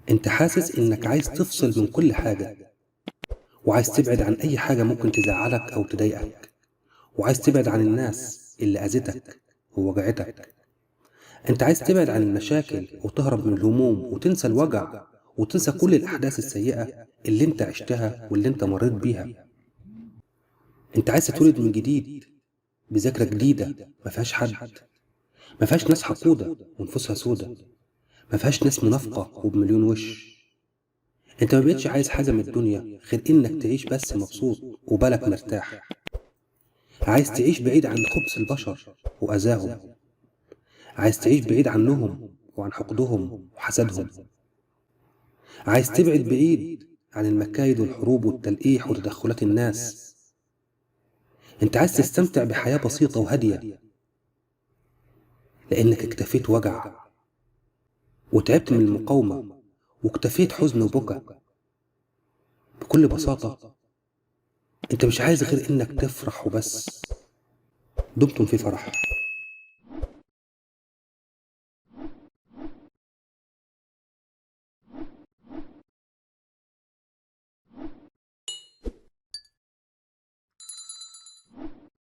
انت حاسس انك عايز تفصل من كل حاجة، وعايز تبعد عن اي حاجة ممكن تزعلك او تضايقك، وعايز تبعد عن الناس اللي اذتك ووجعتك. انت عايز تبعد عن المشاكل وتهرب من الهموم وتنسى الوجع وتنسى كل الاحداث السيئة اللي انت عشتها واللي انت مريت بيها. انت عايز تتولد من جديد بذاكرة جديدة ما فيهاش حد، ما فيهاش ناس حقودة ونفوسها سودة، ما فيهاش ناس منافقة وبمليون وش. انت ما بقتش عايز حاجة من الدنيا غير انك تعيش بس مبسوط وبالك مرتاح. عايز تعيش بعيد عن خبث البشر وأذاهم، عايز تعيش بعيد عنهم وعن حقدهم وحسدهم، عايز تبعد بعيد عن المكايد والحروب والتلقيح وتدخلات الناس. انت عايز تستمتع بحياة بسيطة وهادية لأنك اكتفيت وجع وتعبت من المقاومة واكتفيت حزن وبكا. بكل بساطة انت مش عايز غير انك تفرح وبس. دمتم في فرح.